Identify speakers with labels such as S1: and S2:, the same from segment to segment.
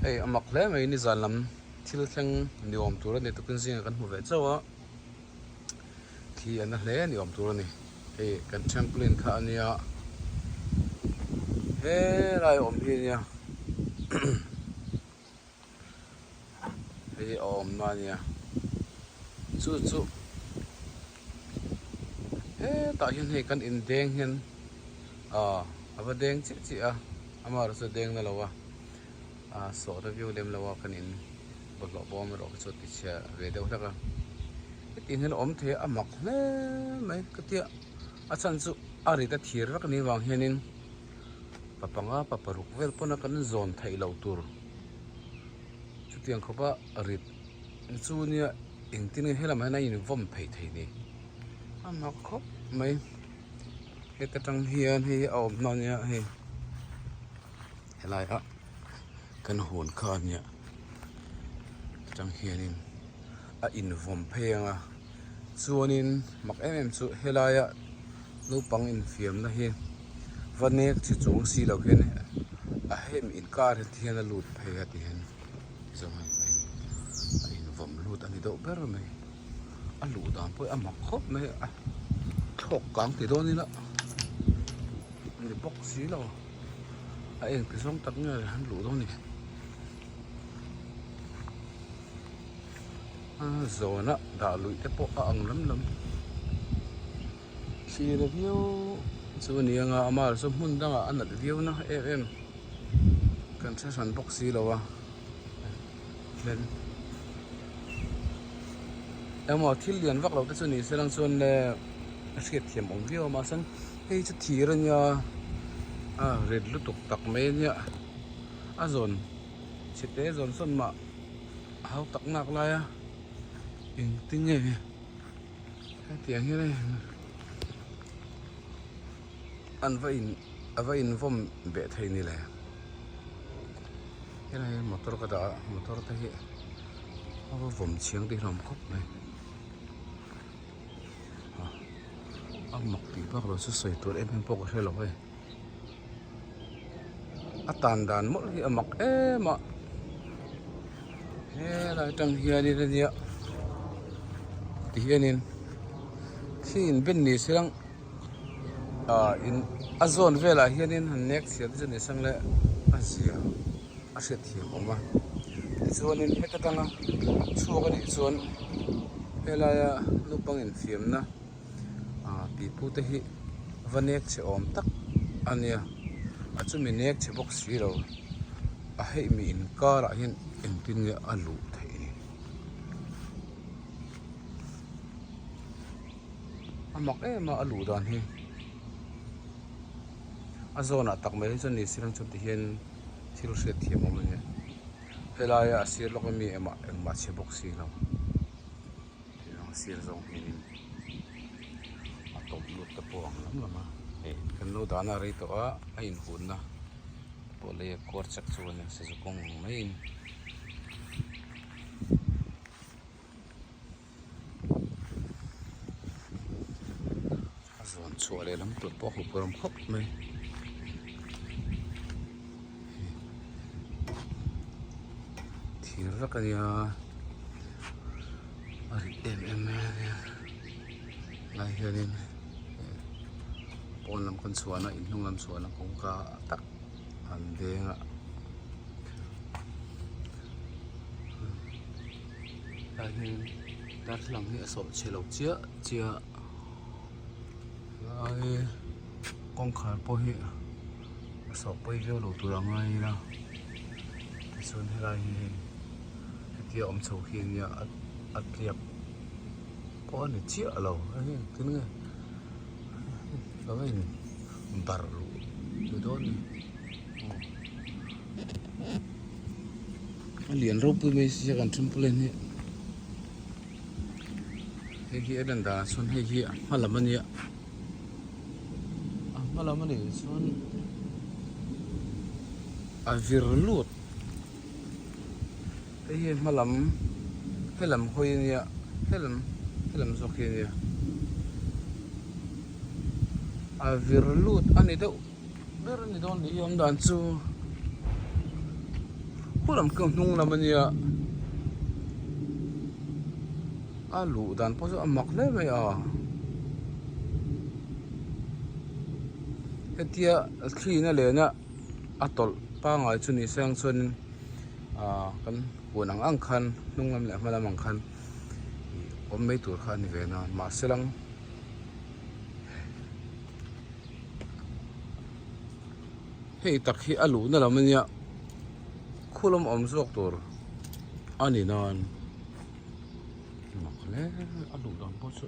S1: Hei a mak hle mai nizan lam thil thleng ni awm tur a ni tukin zingah kan hmu ve chauh a thli a na hle ni awm tur a ni hei kan trampoline kha a nia helai awm hi a nia hei hi a awmna a nia chu chu hetah hian hei kan indeng hian ah a va deng chiah chiah a amaherawhchu a deng na lo a ah sawh na viau lem lo a kan in bawlhhlawh bawm erawh kha chu a ti chhia ve deuh hlek a hetiang hian a awm thei a a mak hle mai ka tia a chhan chu a rit a thir vek anih vang hianin pa panga pa paruk vel pawn a kan zawn theih loh tur chutiang khawpa rit chu nia engtin nge helamah hian a invawm phei thei ni a mak khawp mai heta tang hian hei a awm hna nia hei helai ah kan hawn kha a nia atang hianin a invawm phei ang a chuanin mak em em chu helaia naupang infiamna hi va nek che chuang si lo hian a hemi inkar hi ti hian a lut phei a ti hian zawng a in a invawm lut a ni deuh ber mai a luh dan pawh hi a mak khawp mai a thlawk kang ti dawn ila ni bawk si lo a engti zawng tak nge han luh dawn ni a zawna dah luih te pawh a ang lam lam thlir viau chu a ni ang a amaherawhchu chu hmun dangah a nat viau na em em kan hre hran bawk si lo a hian engmaw thil lian vak lo te chu ni se lang chuan le a hriat thiam awm viau a mahse hei chu thir a nia a rit lutuk tak mai a nia a zawn chhe te zawn sawn mah a hau tak nak lai a engtin nge hetiang hian hei an va in a va invawm beh thei ni le helai hi motor ka dah a motor te hi a va vawm chiang tih hlawm khawp mai a mak tih bak lo chu sawi tur em em pawh ka hre lo hei a tan dan mawlh hi a mak em a helai atang hianin ania tihianin khi inben ni se lang ah in a zawn velah hianin han nek chhiar te chu ni sang le a zia a hriat thiam awm a tichuanin heta tanga chhuak anih chuan helaia naupang infiamna ah pipu te hi va nek chhe awm tak a nia a chumi nek chhe bawk si lo a hei mi inkarah hian engtin nge a luh theih ni. A mak em a a luh dan hi a zawnah tak mai hi chuan ni silang chuan ti hian thil hriat thiam awm a nia helaia a sir lawk ami engmah engmah chhe bawk si lo a sir zawng hianin a tawp lut te pawh ang lam lam a hei kan lo dahna a rei tawh a a inhunna pawh lei a kuar chak chu a nia sazu kawng ang maiin. A zawn chhuah leh lam tur pawh a huphurh awm khawp mai. Thir vek a nia a rit em em mai a nia lai hianin pawn lam kan chhuahna inhnung lam chhuahna kawngka tak an deng a. Tlai hian darthlalang hi a sawh chhe lo chiah chiah lai kawngkhar pawh hi a sawh pawi viau lo tur a ngai ila tichuan helai hi hei hetia awm chho khi ania a tliak pawh a ni chiah lo a hei engtin nge lo a in barh luh ni dawn ni aw. A lian ropui mai sia kan trampoline hi hei hi a lan danah chuan hei hi a hma lam a nia a hma lam a nih chuan a vir lut hei hi a hma lam helam hawi a nia helam helam zawk hi a nia a vir lut a ni deuh. Ber a ni dawn ni i awm dan chu. Khu lam khi hnung lam a nia a luh dan pawh chu a mak hle mai a hetia thlin a len a a tawlh pangngai chu ni se ang chuanin ah kan huan ang ang khan hnung lam leh hma lam ang khan ih awm mai tur kha a ni ve na mahse lang. Hei tak hi a luhna lam ania khu lam awm zawk tur a ni nan mak hle a luh dan pawh chu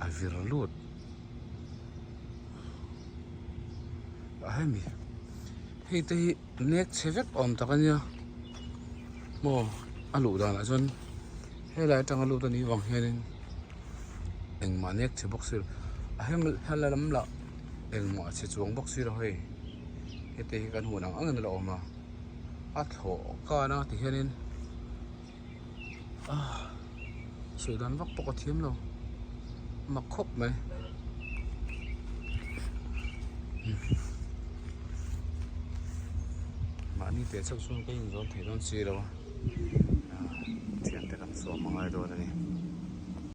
S1: a vir lut a hemi hei te hi nek chhe vek awm tak ania maw a luh danah chuan helai atanga lut anih vang hianin engmah nek chhe bawk si lo a hem hela lam lah engmah chhe chuang bawk si lo hei heti hi kan hun ang ang in a la awm a a thlawh kan a ti hianin ah sawi dan vak pawh ka thiam lo mak khawp mai. Mahni teh chauh chuan ka inzawn thei dawn si lo a, thiante kan sawm a ngai dawn a ni.